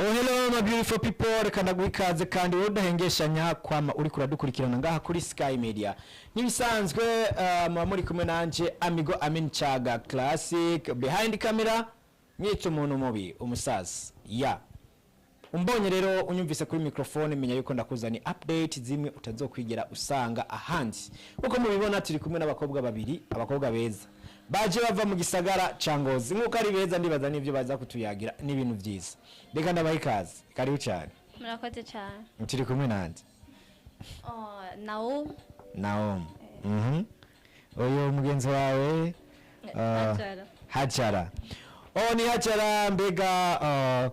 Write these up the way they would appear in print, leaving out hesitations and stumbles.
Oh, hello my beautiful people, reka ndaguha ikaze kandi wowe udahengeshanya kwama uri kuradukurikirana ngaha kuri Sky Media. Nk'ibisanzwe, muba muri kumwe nanje Amigo Amin Chaga Classic, behind camera mwita umuntu mubi umusaza ya umbonye. Rero unyumvise kuri microphone, menya yuko ndakuzani update zimwe utazokwigera usanga ahandi. Nkuko mubibona, turi kumwe n'abakobwa babiri, abakobwa beza baje bava mu gisagara ca Ngozi. Nkuko ari beza, ndibaza n'ivyo baza kutuyagira n'ibintu vyiza. Reka ndabaha ikaze, karibu cyane. Murakoze cyane. Turi kumwe nande? Oh, nawo. Naomi. Uyu mugenzi wawe? Hajara. Hajara. Oh, ni Hajara. Mbega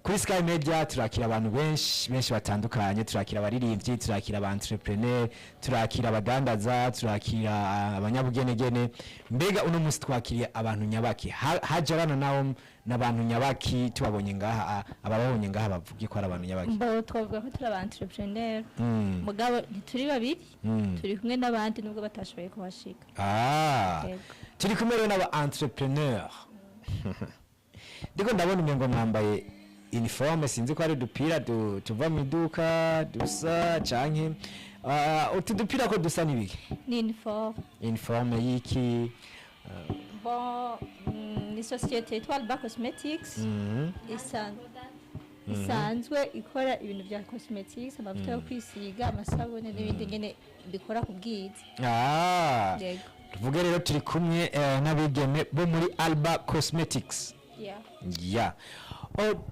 kuri Sky Media turakira abantu benshi benshi batandukanye: turakira abaririmbyi, turakira aba entrepreneur, turakira abadandaza, turakira abanyabugenegene. Mbega uno munsi twakiriye abantu nyabaki? Hajara na Naomi n'abantu nyabaki? Tubabonye ngaha, ababonye ngaha bavuge ko ari abantu nyabaki? Mbo twavuga ko turi aba entrepreneur, mugabo ntituri babiri, turi kumwe n'abandi nubwo batashoboye kuhashika. Yego. Turi kumwe rero n'aba entrepreneur. Ndiko ndabona umengo mwambaye uniforme, sinzi ko ari udupira tuva mu iduka dusa canke utu dupira ko dusa n'ibiki? Ni uniforme. Uniforme y'iki? Bon, ni société yitwa Alba Cosmetics, isanzwe ikora ibintu bya cosmetics, amavuta yo kwisiga, amasabune n'ibindi nyene bikora ku bwiza. Yego. Tuvuge rero turi kumwe n'abigeme bo muri Alba Cosmetics. Yeah. Ya, oh,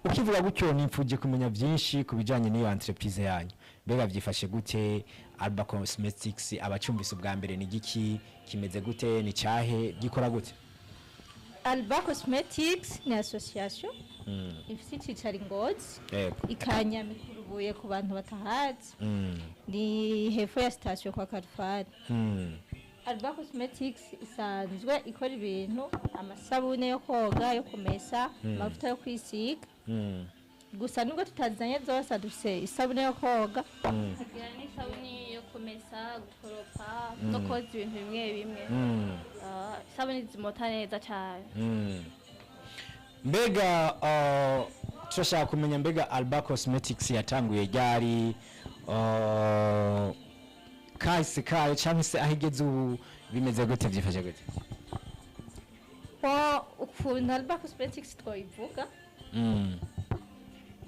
ukivuga gutyo nipfuje kumenya byinshi ku bijyanye n'iyo entreprise yanyu. Mbega byifashe gute Alba Cosmetics? Abacumbise ubwa mbere, ni giki? Kimeze gute? Ni cyahe? Gikora gute? Alba Cosmetics ni association ifite icicaro i Ngozi, ikanyamikurubuye ku bantu batahazi, ni hepfo ya sitasiyo kwa Karufani. Alba Cosmetics isanzwe ikora ibintu, amasabune yo koga, yo kumesa, amavuta yo kwisiga. Gusa nubwo tutazanye zose, dufise isabune yo koga. Tugira n'isabuni yo kumesa, gukoropa no koza ibintu bimwe bimwe. Isabuni zimota neza cyane. Mbega turashaka kumenya, mbega Alba Cosmetics yatanguye ryari? Kahise kayo cyangwa se aho igeze ubu bimeze gute, byifashe gute? Ko ukuntu Alba Cosmetics twayivuga,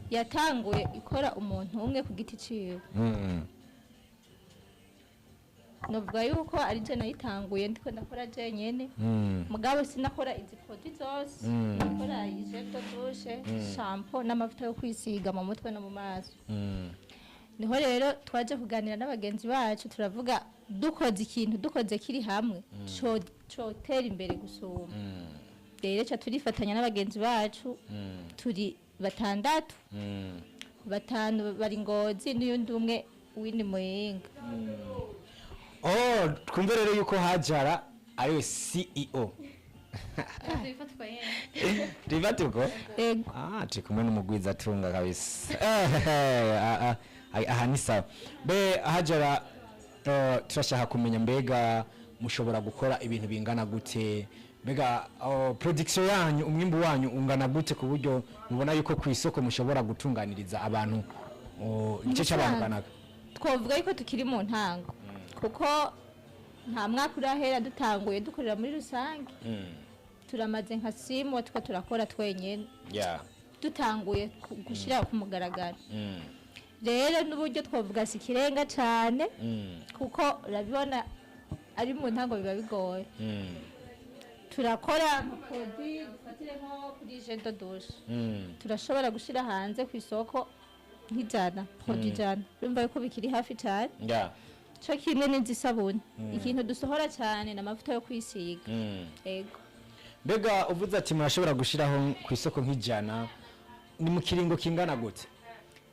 yatanguye ikora umuntu umwe ku giti ciwe. Novuga yuko ari je nayitanguye, ndiko ndakora jenyene, mugabo sinakora izi produit zose. Nakora gel de douche, shampoo n'amavuta yo kwisiga mu mutwe no mu maso. Niho rero twaje kuganira n'abagenzi bacu, turavuga dukoze ikintu, dukoze kiri hamwe, co cotera imbere gusumba. Rero ca turifatanya n'abagenzi bacu, turi batandatu. Batanu bari Ngozi n'uyundi umwe w'indi Muyinga. Oh, twumve rero yuko Hajara ariwe CEO. Tubifatwa nyene. Tubifate uko? Ego. Ah, turi kumwe n'umugwizatunga kabisa. Ah, ah, aha ni sawa. Be Hajara, turashaka kumenya, mbega mushobora gukora ibintu bingana gute? Mbega oh, production yanyu, umwimbu wanyu ungana gute ku buryo mubona yuko ku isoko mushobora gutunganiriza abantu, oh, igice cy'abantu kanaka? Twavuga yuko tukiri mu ntango, kuko nta mwaka urahera dutanguye dukorera muri rusange. Turamaze nka 6 mois tuko turakora twenyene, dutanguye gushyira ku mugaragaro. Rero n'uburyo twavuga si ikirenga cyane, kuko urabibona ari mu ntango biba bigoye. Turakora nka produit, dufatire nko kuri gel de douche, turashobora gushyira hanze ku isoko nk'ijana, produit 100. Urumva yuko bikiri hafi cyane. Cyo kimwe n'izisabune. Ikintu dusohora cyane ni amavuta yo kwisiga. Ego. Mbega uvuze ati murashobora gushyiraho ku isoko nk'ijana, ni mu kiringo kingana gute?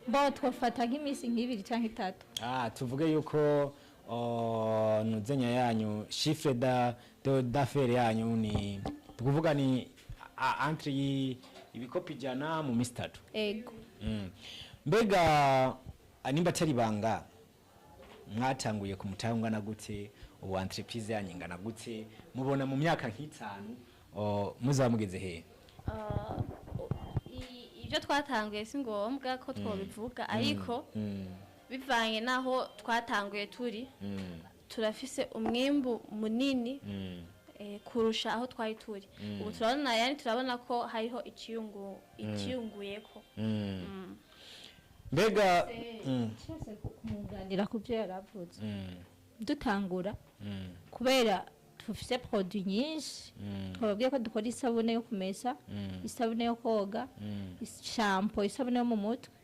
Bo twafata nk'iminsi nk'ibiri cyangwa itatu. Ah, tuvuge yuko oh, nuzenya yanyu, chiffre da d'affaires yanyu ni tukuvuga ni entre ibikopi 100 mu minsi 3? Ego. Mbega nimba atari ibanga, mwatanguye ku mutahe ungana gute? Ubu entreprise yanyu ingana gute? Mubona mu myaka nk'itanu oh, muzaba mugeze hehe? Ah, ibyo Ibyo twatanguye si ngombwa ko twobivuga, ariko bivanye n'aho twatanguye turi, turafise umwimbu munini kurusha aho twari turi ubu. Turabona, yani turabona ko hariho iciyunguyeko. Mbega Cyose kumwunganira ku byo yaravuze, dutangura, kubera dufise produit nyinshi, twababwiye ko dukora isabune yo kumesa, isabune yo koga, shampoo, isabune yo mu mutwe,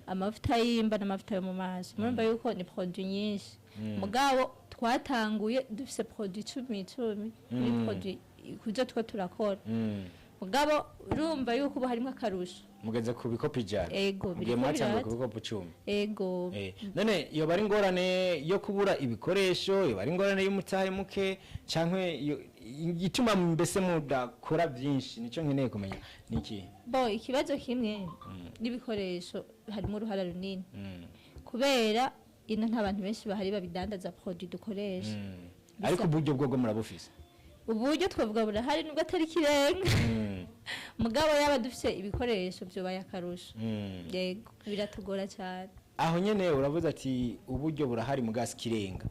amavuta y'imba n'amavuta yo mu maso. Murumva yuko ni produit nyinshi. Mugabo twatanguye dufise produit 10 10 muri produit kuzo two turakora. Mugabo urumva yuko ubu harimo akarusho. Mugeze ku bikopo 100? Ego, mugiye biriko mwatanguye ku biraza. bikopo 10. Ego. None yoba ari ingorane yo kubura ibikoresho, yoba ari ingorane y'umutahe muke, canke igituma mbese mudakora byinshi, nico nkeneye kumenya ni iki? Bo, ikibazo kimwe n'ibikoresho harimo uruhara runini, kubera ino nta bantu benshi bahari babidandaza produit dukoresha. Ariko uburyo bwo murabufise? Uburyo twavuga burahari, nubwo atari ikirenga. Mugabo yaba dufise ibikoresho byobaye akarusho. Yego, biratugora cyane. Aho nyene uravuze ati uburyo burahari mugasi kirenga,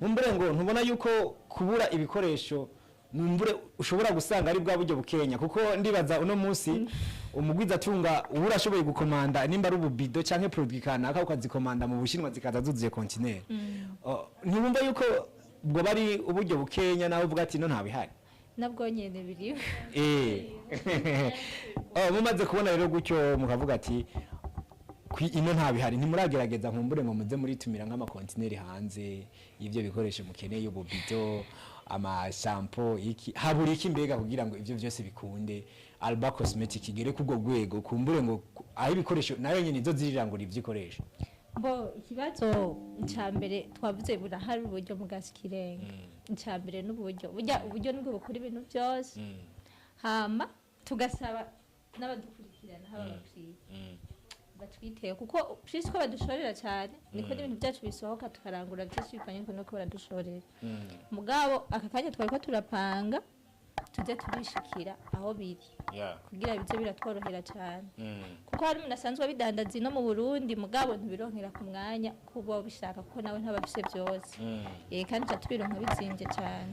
nkumbure ngo ntubona yuko kubura ibikoresho numbure ushobora gusanga ari bwa buryo bukenya, kuko ndibaza uno munsi umugwizatunga uba urashoboye gukomanda nimba ari ububido canke produit kanaka, ukazikomanda mu Bushinwa zikaza zuzuye kontineri. Oh, ntiwumva yuko ubwo bari uburyo bukenya, nawe uvuga ati no ntabihari? Nabwo nyene biriho. Oh, mumaze kubona rero gutyo mukavuga ati ino ntabihari, ntimuragerageza nkumbure ngo muze muritumira nk'amakontineri hanze y'ibyo bikoresho mukeneye, ububido, amashampo, iki? Habura iki mbega kugira ngo ibyo byose bikunde, Alba Cosmetic igere kubwo rwego, kumbure ngo aho ibikoresho nayo nyine izo zirirangura ibyo ikoresha? Bo, ikibazo cya mbere twavuze, burahari uburyo mugasi kirenga. Icya mbere n'uburyo. Burya uburyo nibwo bukora ibintu byose. Hama tugasaba n'abadukurikirana, haba abakiriya batwiteye, kuko plus ko badushorera cyane niko n'ibintu byacu bisohoka, tukarangura byinshi bivanye nuko baradushorera. Mugabo aka kanya twari ko turapanga tujye turishikira aho biri kugira bize biratworohera cyane, kuko hari umuntu asanzwe abidandaza ino mu Burundi, mugabo ntibironkera ku mwanya kuba bishaka, kuko nawe ntaba afise byose. Kandi tuca tubironka bizimvye cyane.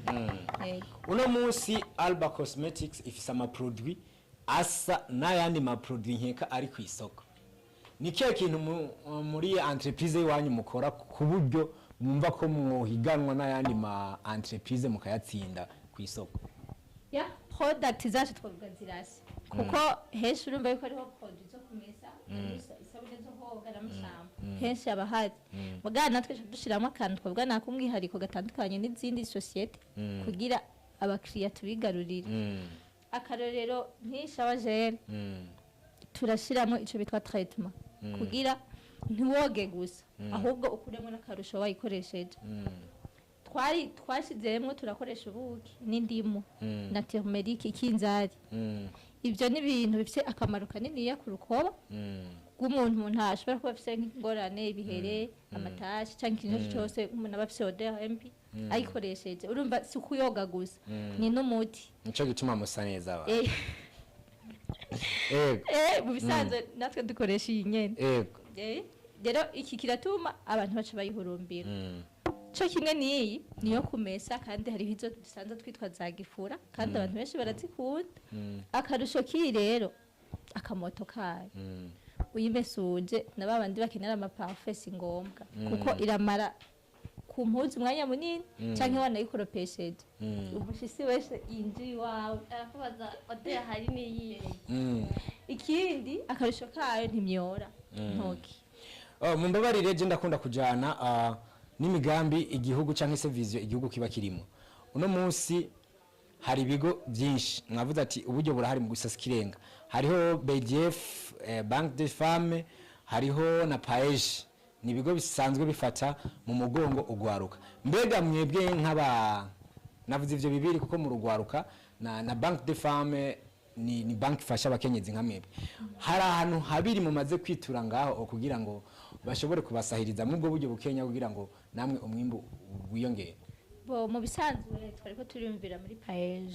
Yego. Uno munsi Alba Cosmetics ifise amaproduit asa n'ayandi maproduit nkeka ari ku isoko. Ni kihe kintu muri entreprise y'iwanyu mukora ku buryo mwumva ko mwohiganwa n'ayandi ma entreprise mukayatsinda ku isoko? Ya product zacu twavuga zirasa, kuko henshi urumva yuko hariho produit zo kumesa, isabune zo koga n'amashampo, henshi haba hari. Mugabo natwe duca dushiramo akantu twavuga ni ak'umwihariko gatandukanye n'izindi sosiyete kugira abakiriya tubigarurire. Akarorero, nk'iyi gel, turashiramo ico bitwa traitement kugira ntiwoge gusa, ahubwo ukuremo n'akarusho wayikoresheje. Twari twashizemwo, turakoresha ubuki n'indimu na turmeric, ikinzari. Ibyo ni ibintu bifite akamaro kaniniya ku rukoba rw'umuntu. Umuntu ashobora kuba afite nk'ingorane, ibihere, amatashi cyangwa ikintu cyose, umuntu aba afite odeur mbi, ayikoresheje urumva si ukuyoga gusa, ni n'umuti. Nico gituma musa neza ba. Ego. Mu bisanzwe natwe dukoresha iyi nyene. Rero iki kiratuma abantu baca bayihurumbira. Cyo kimwe n'iyi niyo kumesa, kandi hariho izo dusanzwe twitwa za gifura, kandi abantu benshi barazikunda. Akarusho k'iyi rero, akamoto kayo, uyimesuje na ba bandi bakenera amaparufe si ngombwa, kuko iramara ku mpuzu umwanya munini, canke wanayikoropesheje, umushisi wese yinjiye iwawe arakubaza odeur hari n'iyihe. Ikindi akarusho kayo, ntimyora ntoki. Oh, mumbabarire, je ndakunda kujana n'imigambi igihugu canke se vision igihugu kiba kirimo. Uno munsi hari ibigo byinshi, mwavuze ati uburyo burahari mu gusasa ikirenga. Hariho BDF, Banque des Femmes, hariho na PAEJ, ni ibigo bisanzwe bifata mu mugongo ugwaruka. Mbega mwebwe nk'aba, navuze ivyo bibiri kuko mu rugwaruka na Banque des Femmes ni banki ifasha abakenyezi nka mwebwe, hari ahantu habiri mumaze kwitura ngaho kugira ngo bashobore kubasahiriza muri ubwo buryo bukenya kugira ngo namwe umwimbu wiyongere? Bo, mu bisanzwe twari ko turiyumvira muri PAEJ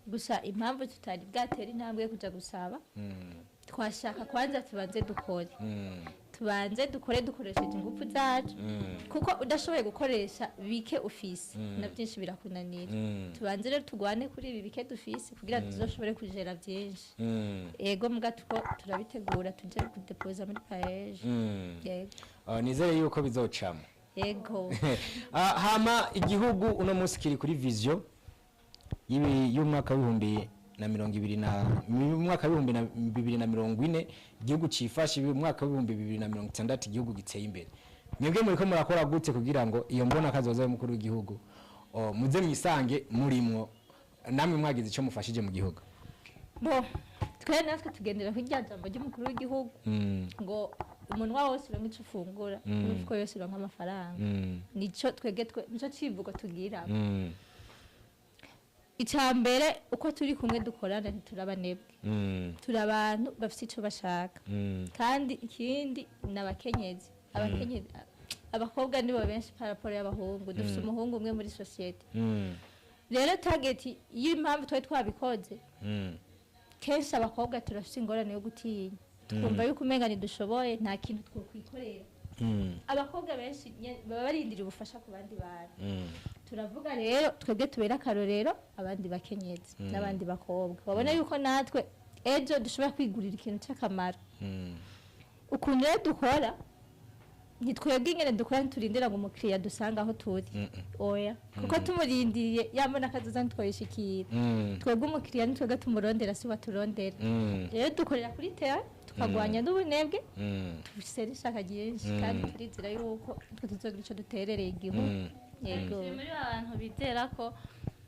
gusa, impamvu tutari bwatera intambwe yo kuja gusaba Twashaka kwanza tubanze dukore, tubanze dukore dukoresheje ingufu zacu, kuko udashoboye gukoresha bike ufise na byinshi birakunanira. Tubanze rero tugwane kuri ibi bike dufise kugira tuzoshobore kujera byinshi. Yego, mbwa tuko turabitegura, tuje kudepoza muri PAEEJ. Yego. Ah, nizere yuko bizocamo. Yego. Ah, hama igihugu uno munsi kiri kuri vision y'umwaka w'ibihumbi na mirongo ibiri na mu mwaka w'2040, igihugu cifashe, umwaka w'2060 igihugu giteye imbere. Mwebwe muriko murakora gute kugira ngo iyo mbona kazoza y'umukuru w'igihugu muze mwisange murimwo, namwe mwagize ico mufashije mu gihugu? Bo twe natwe tugendera ku rya jambo ry'umukuru w'igihugu ngo umunwa wose uronka ico ufungura, imifuko yose uronka amafaranga. Nico twebwe nico civugo tugira. Icya mbere, uko turi kumwe dukorana, ntiturabanebwe. Turi abantu bafite icyo bashaka. Kandi ikindi ni abakenyezi. Abakenyezi, abakobwa nibo benshi par rapport y'abahungu. Dufite umuhungu umwe muri sosiyete. Rero target y'impamvu twari twabikoze, kenshi abakobwa turafite ingorane yo gutinya, twumva yuko umenga ntidushoboye, nta kintu twokwikorera. Abakobwa benshi baba barindiriye ubufasha ku bandi bantu. Turavuga rero twebwe tubere akarorero abandi bakenyezi n'abandi bakobwa, babona yuko natwe ejo dushobora kwigurira ikintu cy'akamaro. Ukuntu rero dukora, ntitwebwe ingene dukora, ntiturindira ngo umukiriya dusanga aho turi, oya, kuko tumurindiriye yambona akazoza ntitwoyishikira. Twebwe umukiriya nitwebwe tumurondera, si we aturondera. Rero dukorera kuri terrain, tukagwanya n'ubunebwe. Dufise n'ishaka ryinshi kandi turizera yuko twe tuzogira ico duterereye igihugu. Yego. Turi muri ba bantu bizera ko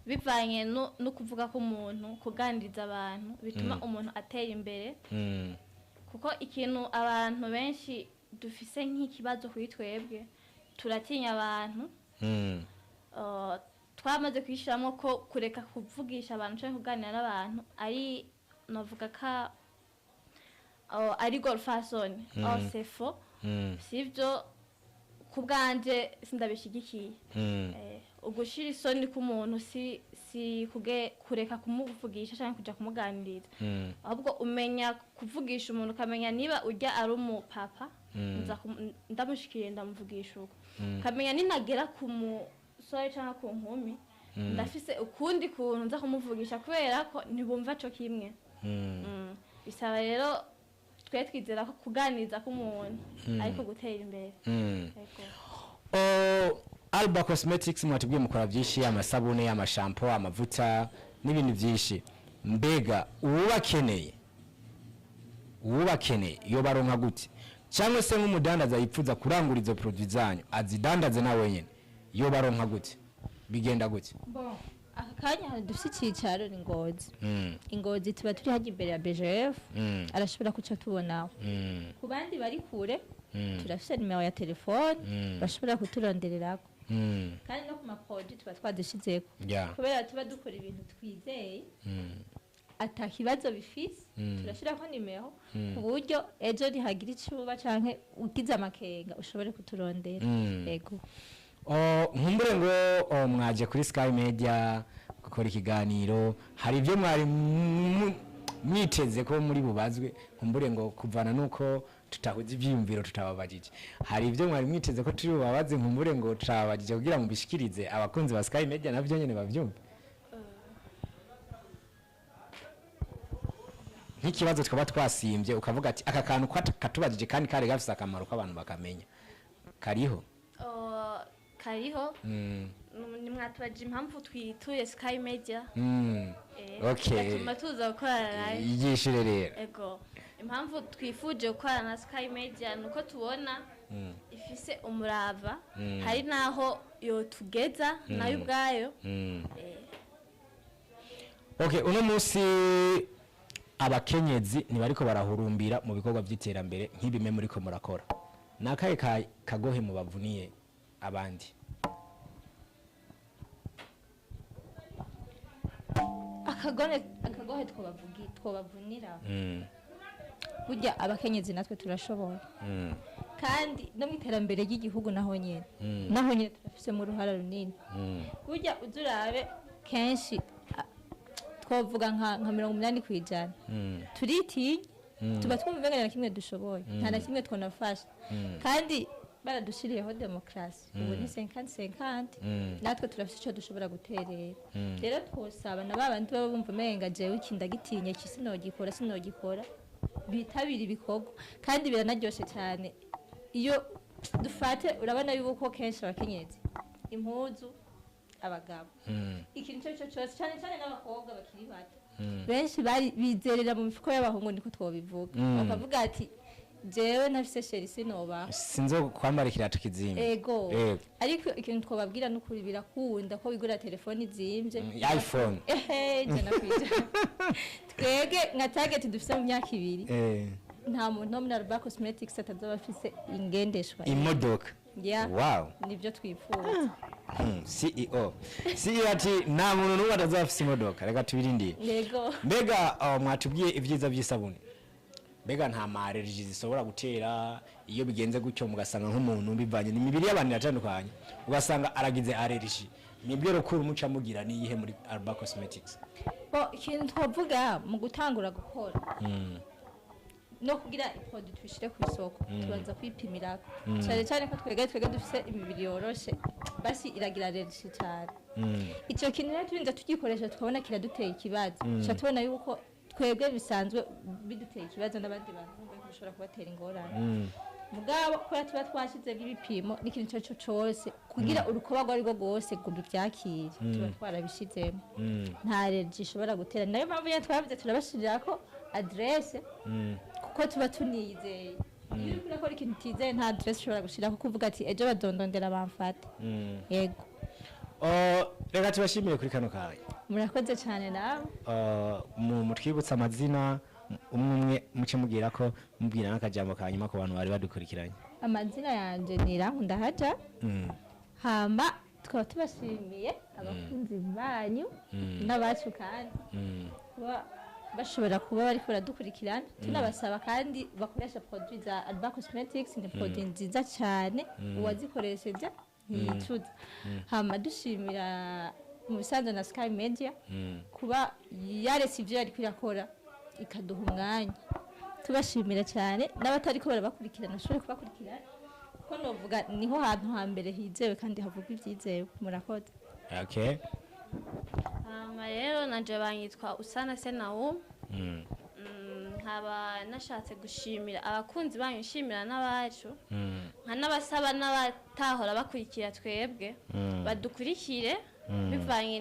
bivanye no kuvuga ko umuntu kuganiriza abantu bituma umuntu atera imbere, kuko ikintu abantu benshi dufise nk'ikibazo kuri twebwe, turatinya abantu. Twamaze kwishyiramo ko kureka kuvugisha abantu cyangwa kuganira n'abantu ari navuga ka ari golfasoni oh c'est faux. Sivyo, ku bwanje sindabishyigikiye. Ugushira isoni k'umuntu si kuge kureka kumuvugisha cyangwa kuja kumuganiriza, ahubwo umenya kuvugisha umuntu, ukamenya niba ujya ari umupapa, nza ndamushikiye ndamuvugisha uko, ukamenya ninagera ku musore cyangwa ku nkumi, ndafise ukundi kuntu nza kumuvugisha, kubera ko ntibumva co kimwe. Bisaba rero twe twizera ko kuganiriza k'umuntu ariko gutera imbere. Yego. Oh, Alba Cosmetics, mwatubwiye mukora byinshi, amasabune, amashampo, amavuta n'ibintu byinshi. Mbega uwubakeneye iyo baronka gute? Cyangwa se nk'umudandaza yipfuza kurangura izo produit zanyu azidandaze na wenyine, iyo baronka gute? Bigenda gute? Bon, aka kanya ahantu dufite icyicaro ni Ngozi. Ingozi tuba turi hajya imbere ya BGF. Arashobora kuca tubonaho. Ku bandi bari kure, turafite nimero ya telefone bashobora kuturondererako. Kandi no ku ma produits tuba twadushizeko, kubera tuba dukora ibintu twizeye ata kibazo bifise. Turashyiraho nimero ku buryo ejo nihagira icuba canke ugize amakenga ushobore kuturondera. Yego. Oh, nkumbure ngo mwaje kuri Sky Media gukora ikiganiro, hari ibyo mwari mwiteze ko muri bubazwe? Nkumbure ngo kuvana nuko tutahuza ibyiyumviro tutababajije, hari ibyo mwari mwiteze ko turi bubabaze, nkumbure ngo tutababajije kugira ngo mbishikirize abakunzi ba Sky Media nabyo nyene bavyumve, nk'ikibazo twaba twasimbye ukavuga ati aka kantu katubajije kandi kari gafise akamaro k'abantu bakamenya, kariho? Oh, kariho. Nimwatubaje impamvu twituye Sky Media. Gatuma tuza gukorana nayo. Yigishire rero. Ego, impamvu twifuje gukorana na Sky Media ni uko tubona ifise umurava, hari n'aho yotugeza nayo ubwayo. Okay, uno munsi abakenyezi ntibariko barahurumbira mu bikorwa by'iterambere nk'ibime muriko murakora. Ni akahe kagohe mubavuniye abandi? Akagohe twobavunira, burya abakenyezi natwe turashoboye, kandi no mu iterambere ry'igihugu naho nyene turafisemo uruhara runini. Burya uza urabe kenshi, twovuga nka 80% turitinya. Tuba twumva umenga nta na kimwe dushoboye, nta na kimwe twonafasha. Kandi baradushiriyeho demokarasi, ubu ni 50-50, natwe turafite icyo dushobora guterera. Rero twosaba na ba bandi baba bumva umenga jewe iki ndagitinye, iki sinogikora, sinogikora, bitabira ibikorwa. Kandi biranaryoshe cyane. Iyo dufate, urabona yuko kenshi abakenyezi impuzu, abagabo, ikintu icyo ari cyo cyose, cyane cyane n'abakobwa bakiri bato, benshi bari bizerera mu mifuko y'abahungu, niko twobivuga, bakavuga ati: "Jewe ntafise chéri sinobaho." Sinzo kwambara ikirato kizimba. Ego. Ego. Ariko ikintu twababwira n'ukuri, birakunda ko wigurira telefone izimvye. iPhone. Ehe, 100%. Twege nka target dufise mu myaka 2, nta muntu wo muri Alba Cosmetics atazoba afise ingendeshwa. Imodoka. Yeah. Wow. Nibyo twifuza. CEO ati nta muntu n'umwe atazoba afise imodoka, reka tubirindire. Yego. Mbega mwatubwiye ibyiza by'isabune, mbega nta ma allergie zishobora gutera iyo bigenze gutyo, mugasanga nk'umuntu, bivanye n'imibiri y'abantu iratandukanye, ugasanga aragize allergie? Nibyo rukuru muca mugira niyihe muri Alba Cosmetics? Bo, ikintu twavuga, mu gutangura gukora no kugira produit tuyishire ku isoko, tubanza kwipimirako, cyane cyane ko twebwe dufise imibiri yoroshe, basi iragira allergie cyane. Icyo kintu rero turinze tugikoresha tukabona kiraduteye ikibazo, tuca tubona yuko twebwe bisanzwe biduteye ikibazo, n'abandi bantu bumva yuko bishobora kubatera ingorane. Mugabo kubera tuba twashyizemo ibipimo n'ikintu icyo ari cyo cyose, kugira urukoba rwo ari rwo rwose ngo rubyakire, tuba twarabishyizemo, nta allergie ishobora gutera. Ni nayo mpamvu nyine twavuze turabashirira ko adresse, kuko tuba tunizeye. Iyo uriko urakora ikintu utizeye, nta adresse ushobora gushirako kuvuga ati ejo badondondera bamfate. Yego. Oh, reka tubashimire kuri kano kanya. Murakoze cyane nawe. Mutwibutsa amazina umwe umwe, muce mubwira ko mubwira n'akajambo ka nyuma ku bantu bari badukurikiranye. Amazina yanjye ni Irankunda Haja. Hama tukaba tubashimiye abakunzi banyu n'abacu, kandi kuba bashobora kuba bariko baradukurikirana. Tunabasaba kandi bakoresha produit za Alba Cosmetics, ni produit nziza cyane, uwazikoresheje ntiyicuza. Hama dushimira mu bisanzwe na Sky Media kuba yaretse ivyo yariko irakora ikaduha umwanya. Tubashimira cyane n'abatariko barabakurikirana bashobore kubakurikirana, kuko novuga niho hantu hambere hizewe kandi havugwa ibyizewe. Murakoze. Okay. Hama rero nanje banyitwa Usana Senawu. Nkaba nashatse gushimira abakunzi banyu, nshimira n'abacu, nkanabasaba n'abatahora bakurikira twebwe badukurikire bivanye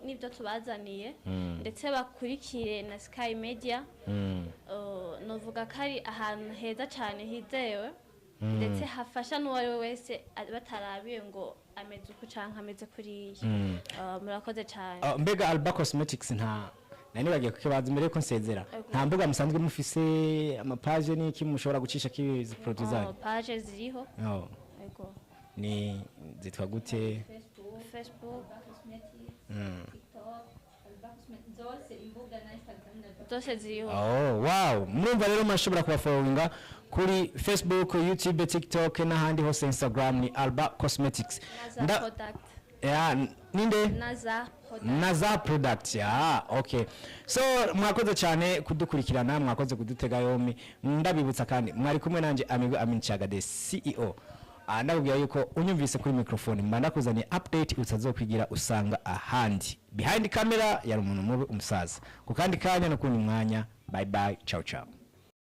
n'ibyo tubazaniye, ndetse bakurikire na Sky Media. Novuga ko ari ahantu heza cyane hizewe, ndetse hafasha n'uwo ari we wese, batarabiye ngo ameze uku canke ameze kuriya. Murakoze cyane. Mbega Alba Cosmetics, nta nari nibagiye kukibaza mbere yuko nsezera, Ego. nta mbuga musanzwe mufise, amapaje n'iki mushobora gucisha kizi produit zanyu? Oh, page ziriho. Oh, Ego. ni zitwa gute? Facebook. Zose imbuga na Instagram. Zose ziriho. Oh, wow. Murumva rero murashobora kubafollowinga kuri Facebook, YouTube, TikTok n'ahandi hose, Instagram ni Alba Cosmetics. Naza Product. Ya, ninde? Naza Product. Naza Product. Ya, okay. So mwakoze cyane kudukurikirana, mwakoze kudutega yombi. Ndabibutsa kandi mwari kumwe nanje Amigo Amin Chaga the CEO. Ndakubwira yuko unyumvise kuri microphone mba ndakuzaniye update utazokwigira usanga ahandi. Behind camera yari umuntu mubi, umusaza. Ku kandi kanya no kundi mwanya. Bye bye. Ciao ciao.